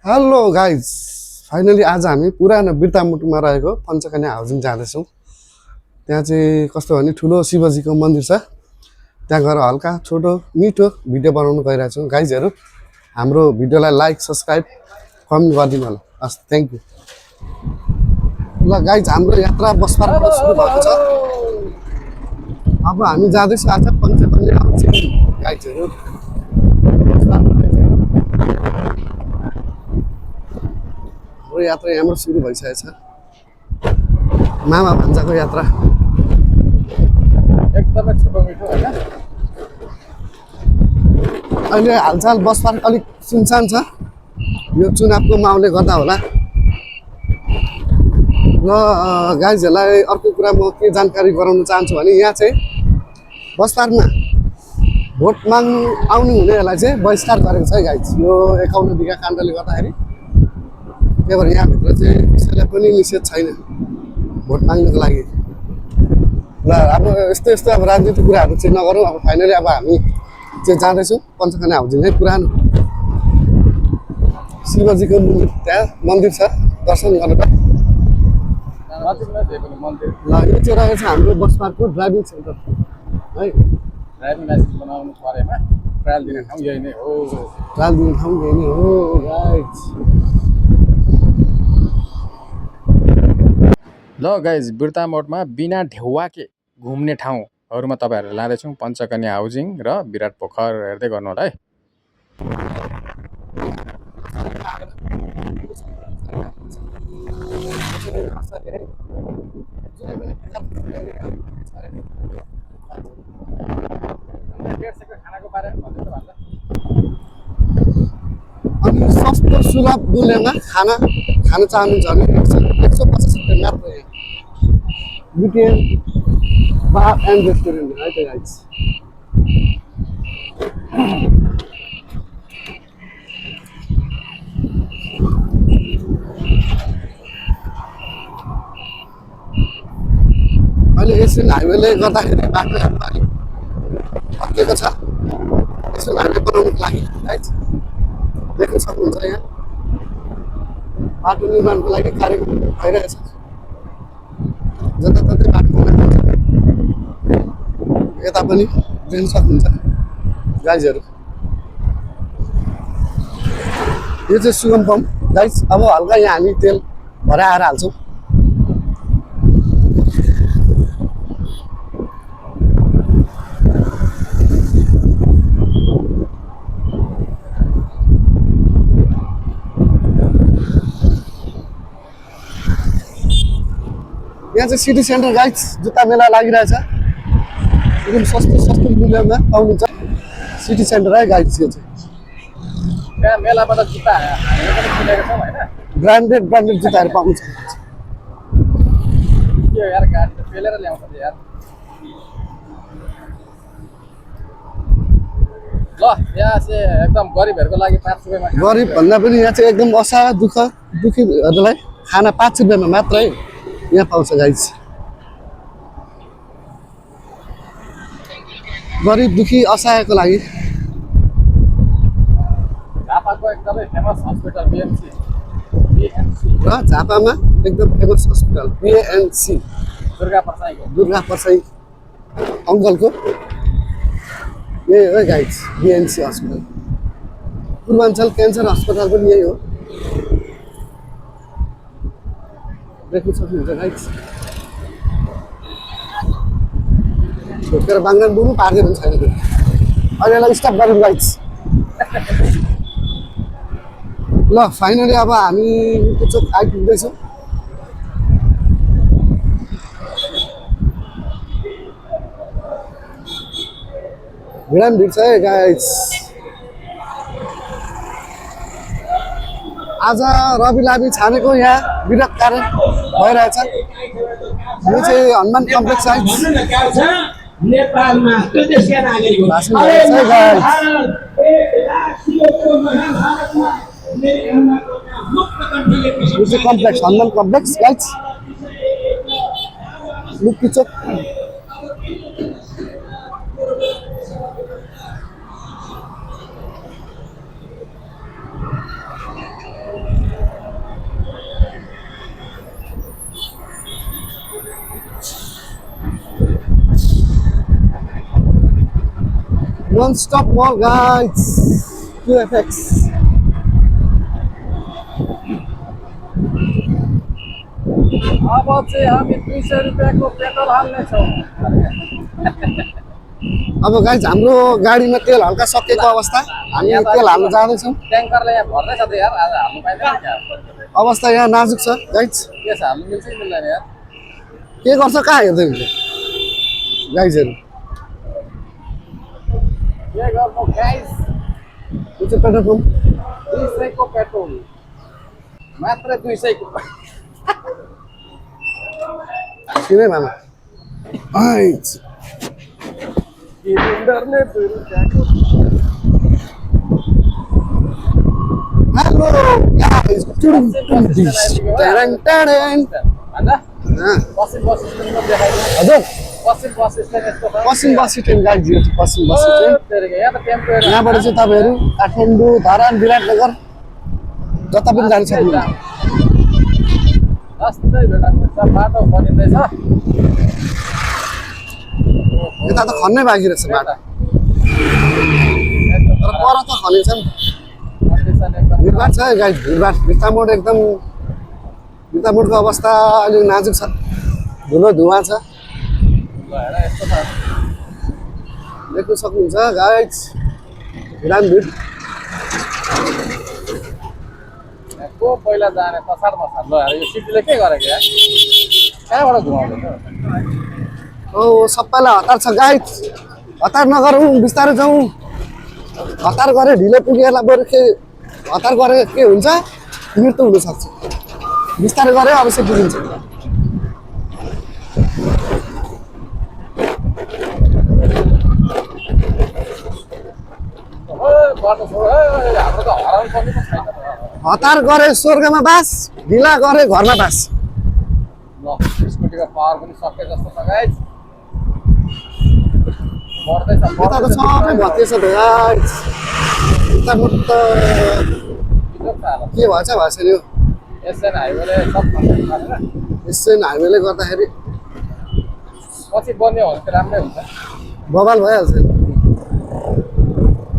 Hello guys, finally आज हामी पुरानो बिर्तामुटुमा रहेको पञ्चकन्या हाउसिङ जाँदैछौँ। त्यहाँ चाहिँ कस्तो भने ठुलो शिवजीको मन्दिर छ। त्यहाँ गएर हल्का छोटो मिठो भिडियो बनाउनु गइरहेको छौँ। गाइजहरू हाम्रो भिडियोलाई लाइक सब्सक्राइब कमेन्ट गरिदिनु होला। हस्, थ्याङ्क यू। ल गाइज, हाम्रो यात्रा बसपार्कबाट सुरु भएको छ। अब हामी जाँदैछौँ आज पञ्चकन्या हाउसिङ। गाइजहरू हाम्रो यात्रा यहाँबाट सुरु भइसकेको छ। मामा भान्जाको यात्रा एकदमै छिटो मिठो होइन। अहिले हालचाल बस पार्क अलिक सुनसान छ, यो चुनावको माहौलले गर्दा होला। र गाइजहरूलाई अर्को कुरा म के जानकारी गराउन चाहन्छु भने यहाँ चाहिँ बस पार्कमा भोट माग्नु आउनु हुनेहरूलाई चाहिँ बहिष्कार गरेको छ है गाइज, यो 51 बिघा काण्डले गर्दाखेरि। त्यही भएर यहाँभित्र चाहिँ कसैलाई पनि निषेध छैन भोट माग्नुको लागि। ल अब यस्तो यस्तो अब राजनीतिक कुराहरू चाहिँ नगरौँ। अब फाइनली अब हामी चाहिँ जाँदैछौँ पञ्चकन्या हाउसिङ है। पुरानो शिवजीको त्यहाँ मन्दिर छ, दर्शन गरेर। ल यो चाहिँ रहेको छ हाम्रो बस पार्कको ड्राइभिङ सेन्टर है। ड्राइभिङ लाइसेन्स बनाउनु परेमा ट्रायल दिने ठाउँ यही नै हो। ट्रायल दिने ठाउँ यही नै हो गाइज। ल गाइज, बिर्तामोडमा बिना ढेउवाके घुम्ने ठाउँहरूमा तपाईँहरूलाई लाँदैछौँ। पञ्चकन्या हाउसिङ र विराट पोखर हेर्दै गर्नु होला है। अनि सस्तो सुलभ मूल्यमा खान चाहनुहुन्छ भने 150 रुपियाँ मात्र बुटिएन बार एन्ड रेस्टुरेन्ट है त गाइज। अहिले एसियन हाइवेले गर्दाखेरि बाटोहरू अलिक भत्किएको छ। एसियन हाइवे बनाउनुको लागि गाइज देख्न सक्नुहुन्छ यहाँ बाटो निर्माणको लागि कार्यक्रम भइरहेछ। जताततै बाटो बनाएको छ, यता पनि देख्न सक्नुहुन्छ गाइजहरू। यो चाहिँ सुगम पम्प गाइज। अब हल्का यहाँ हामी तेल भराएर आएर हाल्छौँ। यहाँ चाहिँ सिटी सेन्टर गाइज जुत्ता मेला लागिरहेछ। एकदम सस्तो मूल्यमा पाउनुहुन्छ सिटी सेन्टर है गाइज। यो चाहिँ यहाँ मेलाबाट जुत्ता हामीले पनि किनेको छौँ होइन। ब्रान्डेड जुत्ताहरू पाउँछ। के यार, गाडी त पेलेर ल्याउँछ नि यार। ल यहाँ चाहिँ एकदम गरिबहरूको लागि 5 रुपियाँमा। गरिब भन्दा पनि यहाँ चाहिँ एकदम असहाय दुखीहरूलाई खाना 5 रुपियाँमा मात्रै यहाँ पाउँछ गाइज। गरिब दुखी असहायको लागि। झापाको एकदमै फेमस हस्पिटल बिएमसी र झापामा एकदम फेमस हस्पिटल बिएनसी दुर्गा पर्साईको अङ्कलको यही हो guys, BNC hospital. Purwanchal cancer अस्पताल पनि यही हो, देख्न सक्नुहुन्छ गाइज। छोटकेर बाङ्गान बुनु पार्दै पनि छैन त्यो। अहिले यसलाई स्टप गरौँ गाइज। ल फाइनली अब हामी मुटु चोक आइपुग्दैछौँ। भिड छ है गाइज। आज रवि लामी छानेको यहाँ विरोध कार्य भइरहेछ। यो चाहिँ हनुमान कम्प्लेक्स साइड नेपालमा देशका नागरिक हो। भाषण भइरहेछ है गाइज। यो चाहिँ कम्प्लेक्स हनुमान कम्प्लेक्स गाइज, मुक्ति चोक। नन स्टप मल गाइस क्यूएफएक्स अब चाहिँ हामी 200 रुपियाँको पेट्रोल हाल्नेछौँ। अब गाइस हाम्रो गाडीमा तेल हल्का सकिएको अवस्था हामी तेल हाल्न जाँदैछौँ ट्याङ्करले यहाँ भर्नै छ त यार, आज हाल्नु पाइँदैन क्या? अवस्था यहाँ नाजुक छ गाइस के छ, हाल्नु मिल्छ कि मिल्दैन यार? के गर्छ कहाँ हेर्दै हुन्छ गाइजहरू के गर्नु गाइस, यो चाहिँ पेट्रोल पम्प 200 को पेट्रोल मात्र 200 को। किन मामा आइज सिलिन्डरले 2 रुपियाँको। हेलो गाइस टुडुम दिस टरन टरन भन्दा पश्चिम बस स्ट्यान्डमा देखाइदिनु। हजुर पश्चिम बस स्ट्यान्ड यस्तो छ। पश्चिम बस स्ट्यान्ड गाइस यो चाहिँ पश्चिम बस स्ट्यान्ड तेरेको यहाँ त टेम्पो हेर। यहाँबाट चाहिँ तपाईँहरू काठमाडौँ धरान विराटनगर जता पनि जान सक्नुहुन्छ जस्तै भेटाएको छ, बाटो बनिँदैछ। यता त खन्नै बाँकी रहेछ बाटो तर पर त खनेछ नि कन्डिसन एकदम भिडभाड छ गाइस भिडभाड भित्तामोड एकदम भित्तामोडको अवस्था अलिक नाजुक छ धुलो धुवा छ ल हेर यस्तो छ। देख्न सक्नुहुन्छ गाइस भिड को पहिला जाने तसार मसार। ल हेर यो सिटीले के गरेको यार, कहाँबाट घुमाउँदैछ? ओ सबैलाई हतार छ गाइस हतार नगरौँ बिस्तारै जाउँ हतार गरे ढिलो पुगेला बरु के हतार गरे के हुन्छ मृत्यु हुनसक्छ बिस्तारै गरे अवश्य पुगिन्छ गर्नु छोड, हाम्रो त हराउनु पर्ने पो छैन त। हतार गरे स्वर्गमा बास ढिला गरे घरमा बास ल स्कुटीको पावर पनि सके जस्तो छ गाइस। बढ्दैछ यता त सबै भत्किएछ त गाइस यता त के भएछ भएछ नि यो एसएन हाइवेले सब खन्दै गरेर एसएन हाइवेले गर्दाखेरि पछि बन्यो भने त राम्रै हुन्छ। बवाल भइहाल्छ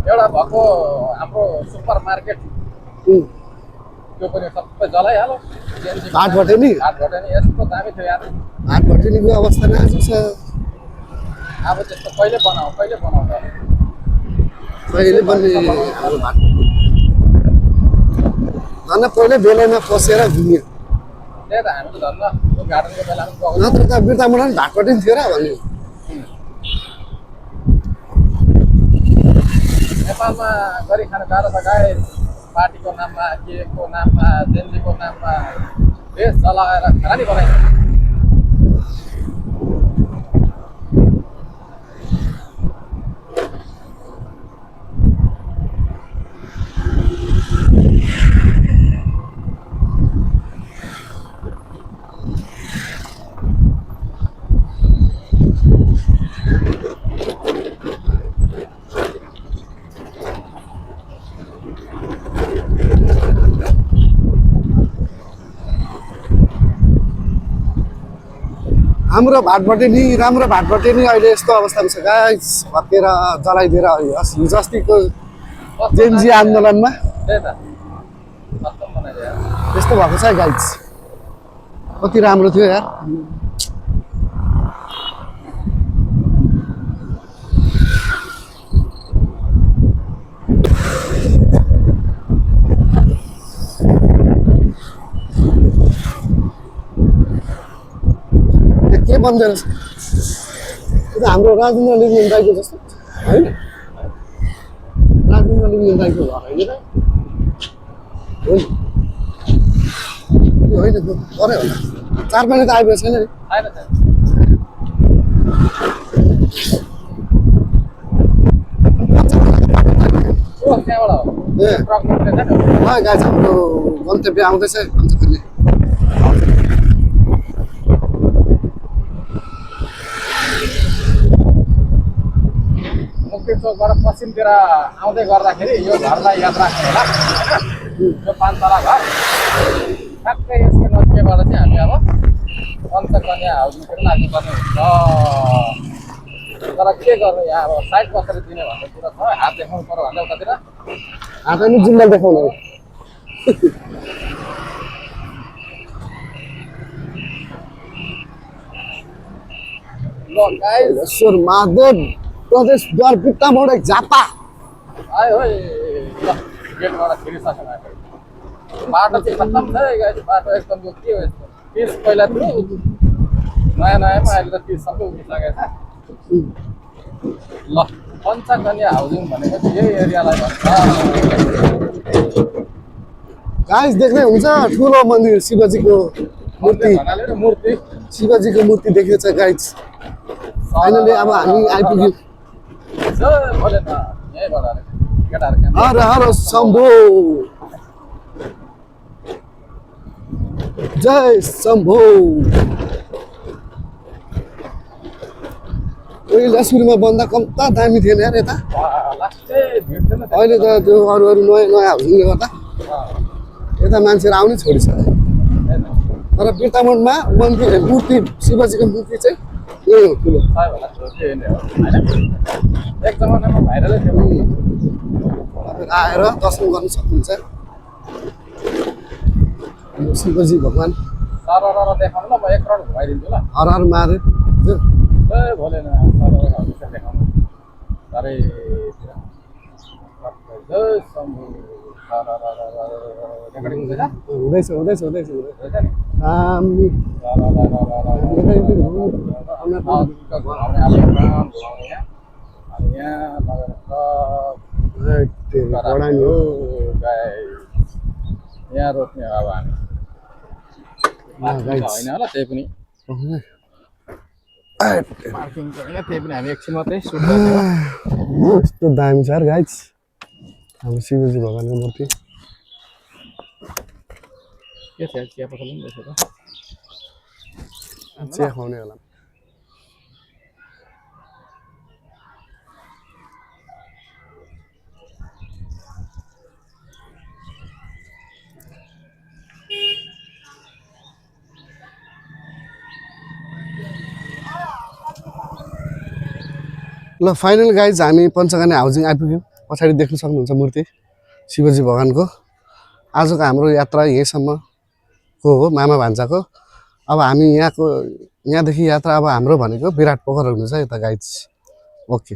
एउटा भएको हाम्रो सुपर मार्केट त्यो पनि सबै जलाइहाल्यो। घाटभटे नि घाटबाट नि यस्तो दामी थियो यार। घाटभटेनीको अवस्था नाजुक छ अब त्यस्तो कहिले बनाऊ त? पहिले बन्ने हाम्रो घाट झन् पहिले बेलैमा पसेर घुम्यो त्यही त हामी त झन् त्यो गार्डनको बेलामा गएको। नत्र त बिर्तामुड पनि घाटभटे नि थियो र भन्यो नेपालमा गरी खान गाह्रो छ गाइस। पार्टीको नाममा के को नाममा जेनजीको नाममा देश जलाएर खानी बनाइन्छ। हाम्रो भाटभटे नि राम्रो भाटभटे नि अहिले यस्तो अवस्थामा छ गाइस भत्केर जलाइदिएर हिजो अस्तिको जेनजी आन्दोलनमा त्यही त कस्तो बनाइदियो यार। यस्तो भएको छ गाइस कति राम्रो थियो यार के बन्दै रहेछ त्यो त हाम्रो राजेन्द्र लिङ्गेन दाइको जस्तो होइन राजेन्द्र लिङ्गेन दाइको घर होइन त होइन त्यो गऱ्यो होला 4 महिना त आइपुगेको छैन नि छैन छैन। ओ त्यहाँबाट हो ए ट्रक निस्केछ नि। गाइस हाम्रो गन्तव्य आउँदैछ पञ्चकन्या मुक्ति चोकबाट पश्चिमतिर आउँदै गर्दाखेरि यो घरलाई याद राख्नु होला होइन। यो 5 तला घर ठ्याक्कै यसको नजिकैबाट चाहिँ हामी अब पञ्चकन्या हाउसिङतिर लाग्नुपर्ने हुन्छ। तर के गर्नु यहाँ अब साइड बसेर दिने भन्ने कुरा छ हात देखाउनु पर्यो भने उतातिर आफैले जिम्मा देखाउने हो। ल गाइस ईश्वर महादेव प्रदेश द्वार बित्तामोड एक झापा। आयो है ल गेटबाट छिरिसकेन बाटो चाहिँ खत्तम छ है गाइस बाटो एकदम यो के हो यस्तो पिस पहिला थियो नयाँ नयाँमा अहिले त पिस सबै उठिसकेको छ ल पञ्चकन्या हाउसिङ भनेको चाहिँ यही एरियालाई भन्छ गाइस देख्दै हुन्छ ठुलो मन्दिर शिवजीको मूर्ति, भन्नाले र मूर्ति शिवजीको मूर्ति देखेछ गाइस। फाइनली अब हामी आइपुग्यौँ। जय भोलेनाथ यहीँबाट अरे केटाहरू क्या हर हर शम्भो, जय शम्भो। पहिला सुरुमा बन्दा कम्ता दामी थिएन यार यता। लास्टै भिड थिएन अहिले त त्यो अरू अरू नयाँ नयाँ हाउसिङले गर्दा यता मान्छेहरू आउनै छोडिसक्यो। तर बिर्तामोडमा मन्दिर मूर्ति शिवजीको मूर्ति चाहिँ यही हो ठुलो। सबैभन्दा ठुलो चाहिँ यही नै हो होइन एक जमानामा भाइरलै थियो तपाईँ आएर दर्शन गर्न सक्नुहुन्छ। यो शिवजी भगवान् तर देखाउनु ल म एक राउन्ड घुमाइदिन्छु ल हर हर महादेव। जय भोलेनाथ तर देखाउनु चारैतिर जय शम्भु रेकर्डिङ हुँदैछ हुँदैछ हुँदैछ हुँदैछ हुँदैछ। हुँदैछ नि हामी यहाँ रोक्ने अब हामी होइन होला त्यही पनि पार्किङ होइन त्यही पनि हामी एकछिन मात्रै सुट गर्ने हो यस्तो दामी छ यार गाइस हाम्रो शिवजी भगवान्को मूर्ति। के छ चिया पसल पनि रहेछ त चिया खुवाउने होला। ल फाइनल गाइज हामी पञ्चकन्या हाउसिङ आइपुग्यौँ। पछाडि देख्न सक्नुहुन्छ मूर्ति शिवजी भगवान्को। आजको हाम्रो यात्रा यहीँसम्मको हो मामा भान्जाको। अब हामी यहाँदेखि यात्रा अब हाम्रो भनेको विराट पोखर हुनेछ यता गाइज। ओके।